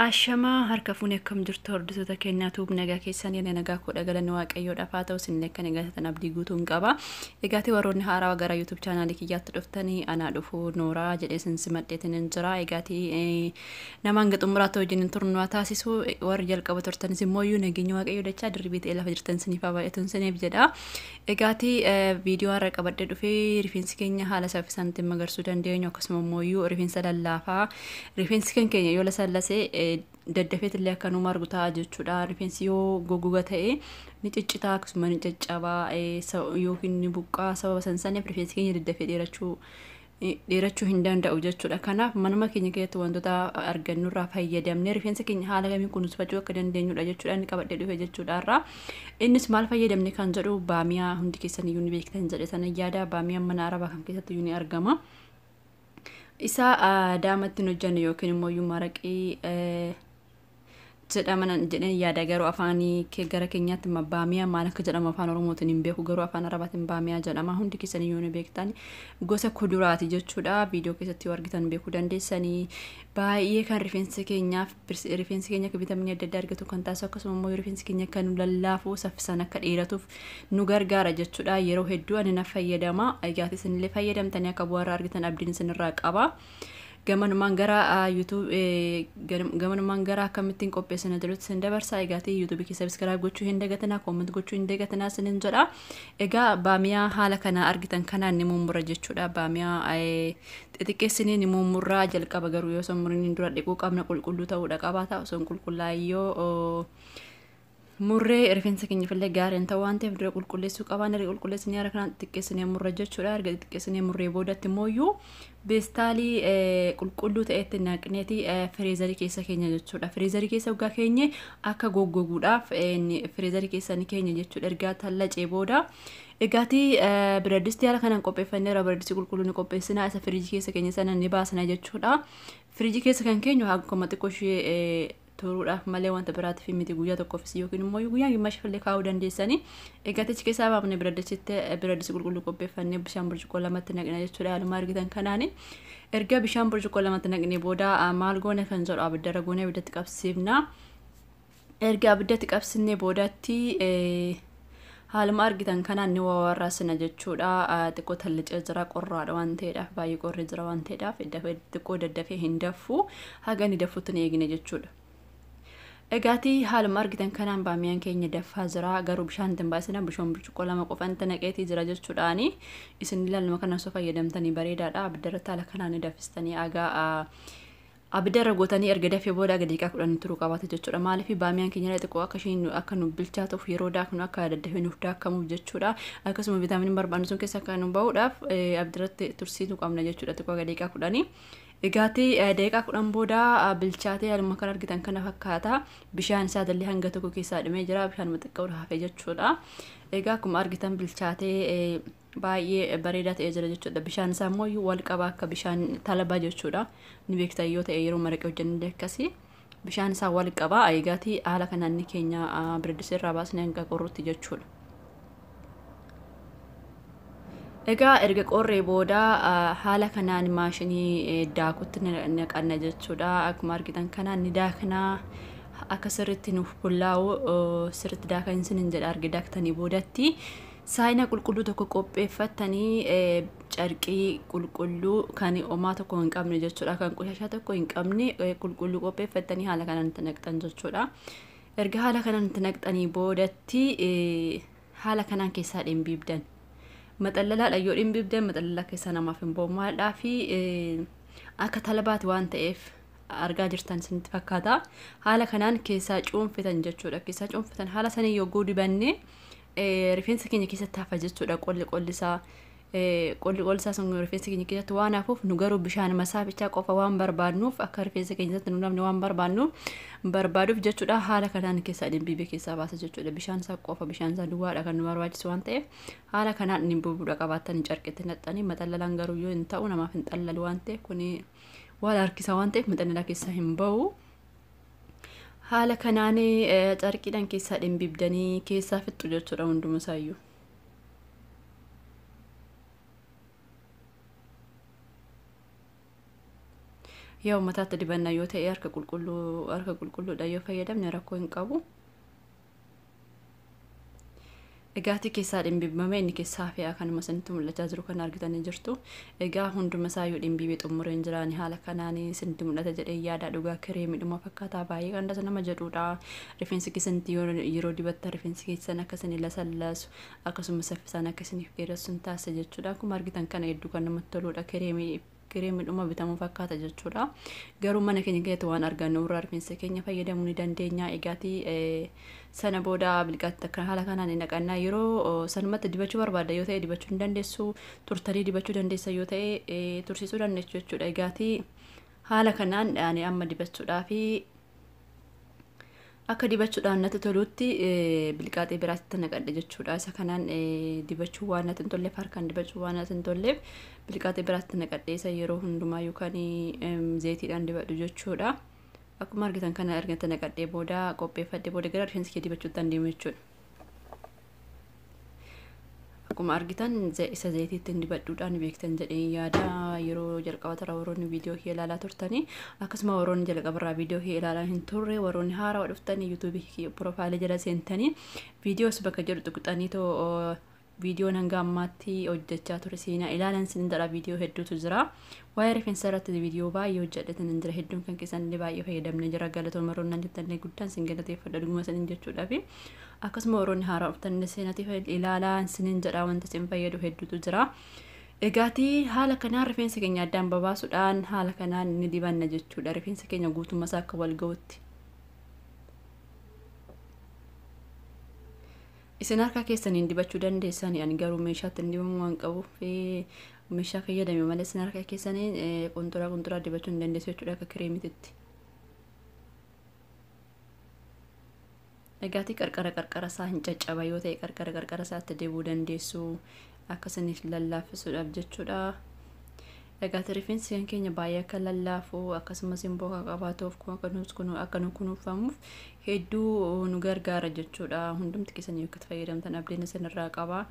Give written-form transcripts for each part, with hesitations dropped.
Ashamaa harka fuunee akkam jirtu hordoftoota keenyaa tuub nagaa keessan yana nagaa kudha galanni waaqayyoodhaaf haa ta'u isin akka nagaa abdii guutuun qaba. Egaati warroonni haarawaa gara YouTube chaanaalii kiyyaatti dhuftanii anaa dhufuu nooraa jedhee isin simadheetiin hin jira. Egaati nama hanga xumuraatti wajjin hin turnu taasisu warri jalqaba turtanis immoo iyyuu nageenya waaqayyoo dachaa dirribii ta'ee lafa jirtan isiniif haa baay'atu isiniif jedha. Egaati viidiyoo har'a qabadhee dhufee rifeensi keenya haala saffisaan ittiin magarsuu dandeenyu akkasuma immoo iyyuu rifeensa lallaafaa rifeensi kan keenya yoo lasallasee daddafeetillee akka nu margu ta'a jechuudha. Rifeensi yoo goggoga ta'e ni ciccitaa akkasuma ni caccabaa yookiin ni buqqaa sababa sansaniif rifeensi keenya daddafee dheerachuu hin danda'u jechuudha. Kanaaf manuma keenya keessatti wantoota argannurraa fayyadamnee rifeensa keenya haala kamiin kunuunfachuu akka dandeenyudha jechuudha. Inni qabadhee dhufe jechuudha irraa. Innis maal fayyadamne kan jedhu baamiyaa hundi keessan iyyuu ni beektan jedhe sana yaada. Baamiyaan mana arabaa kan keessatti iyyuu ni argama. Isa daamatti hojjanne yookiin immoo iyyuu maraqii jedhama jedheen yaada garuu afaanii gara keenyaatti baamiyaa maal akka jedhamu afaan oromootiin hin beeku garuu afaan arabaatiin baamiyaa jedhama hundi keessan iyyuu ni beektan gosa kuduraati jechuudha. Viidiyoo keessatti yoo argitan beekuu dandeessanii baay'ee kan rifeensa keenyaaf rifeensi keenya akka viitaaminii adda addaa argatu kan taasisu akkasuma immoo rifeensi keenya akka nu lallaafu saffisaan akka dheeratuuf nu gargaara jechuudha. Yeroo hedduu ani na fayyadama. Egaa isinillee fayyadamtanii akka bu'aa argitan abdiin isinirraa qaba. Gamanumaan gara YouTube gamanumaan gara akkamittiin qopheessina jedhutti isin dabarsa. Egaati YouTube keessa subscribe gochuu hin dagatinaa, comment gochuu hin dagatinaa isinin jedha. Egaa baamiyaa haala kana argitan kanaan ni mummura jechuudha. Baamiyaa xixiqqeessinee ni mummurraa jalqaba garuu yoo osoo dura dhiquu qabna qulqulluu ta'uudha qabaata. Osoo hin qulqullaayyoo murree rifeensa keenyaaf illee gaarii hin ta'u waan ta'eef dura qulqulleessuu qabaan. Erga qulqulleessinee haala kanaan xixiqqeessinee murra jechuudha. Erga xixiqqeessinee murree boodatti immoo beestaalii qulqulluu ta'etti naqneeti fireezarii keessa keenya jechuudha. Fireezarii keessa waggaa keenye akka goggoguudhaaf fireezarii keessa ni keenya jechuudha. Erga tallacee booda egaati biraddisti haala kanaan qopheeffanneera. Biraddisti qulqulluu ni qopheessina. Isa firiijii keessa keenya sana ni baasna jechuudha. Firiijii keessa kan keenyu akkuma xiqqoo ishee turuudhaaf malee wanta biraatiif miti guyyaa tokkoofis yookiin immoo guyyaa gimmaashaaf illee kaa'uu dandeessanii. Egaa achi keessaa baafnee biraddisti qulqulluu qopheeffannee bishaan burcuqqoo lamatti naqna jechuudha. Haaluma argitan kanaani erga bishaan burcuqqoo lamatti naqnee booda maal goone kan jedhu abiddarra goonee abiddatti qabsiifna. Erga abiddatti qabsiifnee boodatti haaluma argitan kanaan ni wawarraasina jechuudha. Xiqqoo tallicee jira qorraadha waan ta'eedhaaf baay'ee qorree jira waan ta'eedhaaf xiqqoo daddafee hin daffu haga inni daffutti ni eegne jechuudha. Egaati haaluma argitan kanaan baamiyaan keenya daffaa jira garuu bishaan hin baasina bishaan burcuqqoo lama qofaan naqeetii jira jechuudhaani isin ilaaluma kana osoo fayyadamtanii bareedaadha. Abiddarratti haala kanaan danfistanii agaa abiddarra gootanii erga dafee booda daqiiqaa 10 turuu qabaata jechuudha. Maaliif baamiyaan keenya xiqqoo akka isheen akka nu bilchaatuuf yeroo daaknu akka daddafee nuuf daakamuuf jechuudha. Akkasuma viitaaminiin barbaannu sun keessa akka nu bahuudhaaf abiddarratti tursiisuu qabna jechuudha xiqqoo daqiiqaa 10. Egaati daqiiqaa 10 booda bilchaatee haaluma kan argitan kana fakkaata. Bishaan isaa illee hanga tokko keessaa dhumee jira. Bishaan xiqqoo hafe jechuudha. Egaa akkuma argitan bilchaatee baay'ee bareedaa ta'ee jira jechuudha. Bishaan isaa immoo wal qaba akka bishaan talabaa jechuudha. Ni beektan yoo ta'e yeroo maraqee hojjennu akkasii bishaan isaa wal qaba. Egaati haala kanaan ni keenya biraddisti irraa baasnee hanga qorrutti jechuudha. Egaa erga qorree booda haala kanaan maashinii daakutti naqanna jechuudha. Akkuma argitan kanaan ni daaknaa akka sirriitti nuuf bullaa'u sirriitti daakan isiniin jedha. Erga daaktanii boodatti saayinaa qulqulluu tokko qopheeffattanii carqii qulqulluu kan homaa tokko hin qabne jechuudha. Kan qoshashaa tokko hin qabne qulqulluu qopheeffattanii haala kanaan itti naqxan jechuudha. Erga haala kanaan itti naqxanii boodatti haala kanaan keessaa dhimbiibdan. Maxallalaadha yoo dhimbiibdan maxallalaa keessaa namaaf hin ba'u. Maaldhaa fi akka talabaati waan ta'eef argaa jirtan isinitti fakkaata. Haala kanaan keessaa cuunfitan jechuudha. Keessaa cuunfitan haala sanii yogguu dibanne rifeensa keenya keessatti hafa jechuudha. Qolli qollisaa qolli qollisaa sun rifeensa keenya keessatti waan hafuuf nu garuu bishaan masaafichaa qofa waan barbaadnuuf akka rifeensa keenya keessatti nu namni waan barbaadnuuf barbaaduuf jechuudha. Haala kanaan keessaa dhimbiibee keessaa baasa jechuudha. Bishaan isaa qofa bishaan isaa duwwaadha kan nu barbaachisu waan ta'eef haala kanaan dhimbiibuudha qabaatanii carqetti naqxanii maxallalaan garuu yoo hin ta'u namaaf hin xallalu waan ta'eef kuni waan harkisa waan ta'eef maxallalaa keessaa hin bahu. Haala kanaan carqiidhaan keessaa dhimbiibdanii keessaa fixxu jechuudha hundumasaayyuu. Yoo mataatti dibanna yoo ta'e harka qulqulluudha yoo fayyadamne rakkoo hin qabu. Egaatii keessaa dhimbiibame inni keessaa fe'aa kanuma isinitti mul'achaa jiru kan argitanii jirtu. Egaa hunduma isaayyuu dhimbiibee xumureen jiraani haala kanaan isinitti mul'ata jedhee yaada. Dhugaa kireemiidhuma fakkaataa baay'ee kan dasa nama jedhudha. Rifeensi keessanitti yeroo dibattan rifeensi keessan akka isin lasallasu akkasumas saffisaan akka isiniif dheeressu hin taasisa jechuudha. Akkuma argitan kana hedduu kan namatti toludha. Kireemiidhuma bitamuu fakkaata jechuudha. Garuu mana keenya keessatti waan argannu irraa rifeensa keenya fayyadamuu ni dandeenya. Egaatii sana booda bilqaatti akka haala kanaan ni naqannaa. Yeroo sanumatti dibachuu barbaadda yoo ta'e dibachuu ni dandeessu. Turtanii dibachuu dandeessa yoo ta'e tursiisuu dandeessu jechuudha. Egaatii haala kanaan ani amma dibachuudhaafi akka dibachuudhaan natti tolutti bilqaaxee biraatti naqadhe jechuudha. Isa kanaan dibachuu waan natti hin tolleef harkaan dibachuu waan natti hin tolleef bilqaaxee biraatti naqadhe isa yeroo hundumaa yookaan zayitiidhaan dibadhu jechuudha. Akkuma argitan kana erga naqadhee booda qopheeffadhee booda gara rifeensa kee dibachuutti deemu jechuudha. Akkuma argitan isa zayitiitti dibadhuudhaan beektan jedhee yaada. Yeroo jalqaba warroonni viidiyoo kee ilaalaa turtanii akkasuma warroonni jalqabarraa viidiyoo kee ilaalaa hin turre warroonni haaraa dhuftanii yuutuubii piroofaayilii jala seentanii viidiyoos bakka jedhu tuqxanii too viidiyoon hanga ammaatti hojjechaa ture seenaa ilaalan sin jedha. Viidiyoo hedduutu jira. Waa'ee rifeensa irratti viidiyoo baay'ee hojjedhetan hin jira. Hedduun kan keessan illee baay'ee fayyadamne jira. Galatooma warroonni jettan guddaan sin galateeffadha dhuguma sinin jechuudhaafi. Akkasuma warroonni haaraa dhuftan seenaatiif ilaalaa sinin jedha wanta sin fayyadu hedduutu jira. Egaatii haala kanaan rifeensa keenya addaan babaasuudhaan haala kanaan ni dibanna jechuudha. Rifeensa keenya guutummaa isaa akka wal ga'utti. Isin harka keessaniin dibachuu dandeessanii ani garuu meeshaatti hin dibamu waan qabuuf meeshaa fayyadame malee isin harka keessaniin qunxuraa dibachuu hin dandeessu jechuudha akka kireemititti. Egaatii qarqara isaa hin caccaba yoo ta'e qarqara isaatti dibuu dandeessu akkasiniif lallaaffisuudhaaf jechuudha. Egaatii rifeensi kan keenya baay'ee akka lallaafu akkasumas immoo akka qabaatuuf akka nu kunuunfamuuf hedduu nu gargaara jechuudha. Hundumti keessanii akka fayyadamtan abdiin isinirraa qaba.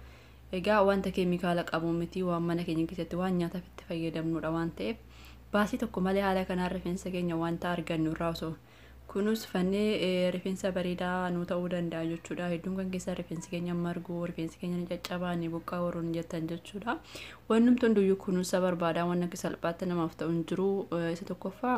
Egaa wanta keemikaala qabu miti waan mana keenya keessatti waan nyaataaf itti fayyadamnudha waan ta'eef baasii tokko malee haala kanaan rifeensa keenya wanta argannu irraa osoo kunuunfannee rifeensa bareedaa nu ta'uu danda'a jechuudha. Hedduun kan keessaa rifeensi keenya margu, rifeensi keenya ni caccabaa, ni buqqaa warroonni jettan jechuudha. Wannumti hunduyyuu kunuunsa barbaada. Waan akka salphaatti namaaf ta'u hin jiru. Isa tokkoffaa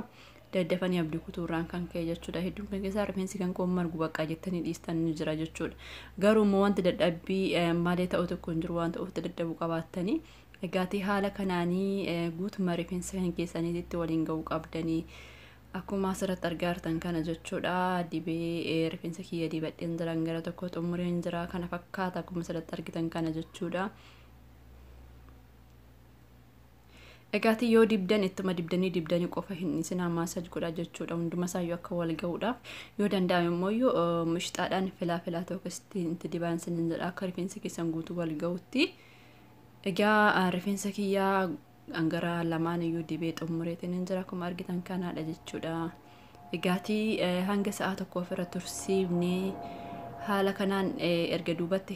daddafanii abdii kutuurraan kan ka'e jechuudha. Hedduun kan keessaa rifeensi kan koo margu baqqaa jettanii dhiistan ni jira jechuudha. Garuu immoo wanti dadhabbii malee ta'u tokko hin jiru waan ta'uuf dadhabuu qabaattanii. Egaatii haala kanaanii guutummaa rifeensa kan keessaniitti waliin ga'uu qabdanii. Akkuma asirratti argaa jirtan kana jechuudha. Dibee rifeensa kiyya dibadheen jiran gara tokko xumureen jira. Kana fakkaata akkuma asirratti argitan kana jechuudha. Egaatii yoo dibdan ittuma dibdanii qofa hin isin massage godha jechuudha. Hunduma isaayyuu akka wal ga'uudhaaf yoo danda'ame immoo mishxaadhaan filaa tokkotti itti dibaan isin jedha akka rifeensi keessan guutuu wal ga'utti. Egaa rifeensa kiyyaa gara lamaan iyyuu dibee xumureetiin hin jira akkuma argitan kanaadha jechuudha. Egaatii hanga sa'a tokko ofirra tursiifnee haala kanaan erga duubatti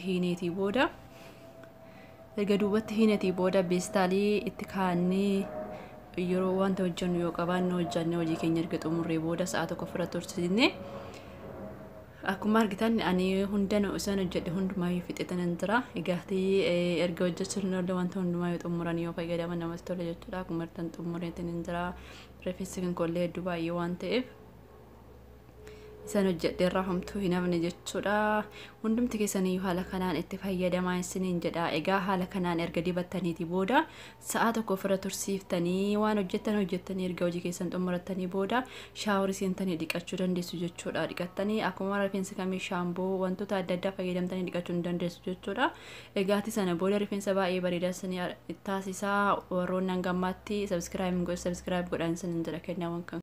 hiineetii booda beestaalii itti kaa'annee yeroo wanta hojjennu yoo qabaanne hojjannee hojii keenya erga xumurree booda sa'a tokko ofirra tursiifnee akkuma argitan ani hundan isaan hojjedhe hundumaayyuu fixetan hin jira. Egaatii erga hojjechuun oolle wanta hundumaayyuu xumuran yoo fayyadaman namatti tola jechuudha. Akkuma argitan xumureetiin hin jira. Rifeensi kan kollee hedduu baay'ee waan ta'eef isaan hojjedhe irraa homtuu hin hafne jechuudha. Hundumti keessaniyyuu haala kanaan itti fayyadamaa isiniin jedha. Egaa haala kanaan erga dibattaniitii booda sa'a tokko ofirra tursiiftanii waan hojjettan hojjettanii erga hojii keessan xumurattanii booda shaaworii seentanii dhiqachuu dandeessu jechuudha. Dhiqattanii akkuma rifeensa kamii shaamboo wantoota adda addaa fayyadamtanii dhiqachuu ni dandeessu jechuudha. Egaatii sana booda rifeensa baay'ee bareedaa isinii taasisaa. Warroonni hanga ammaatti sabiskiraayib godhan isiniin jedha kennaawwan kan.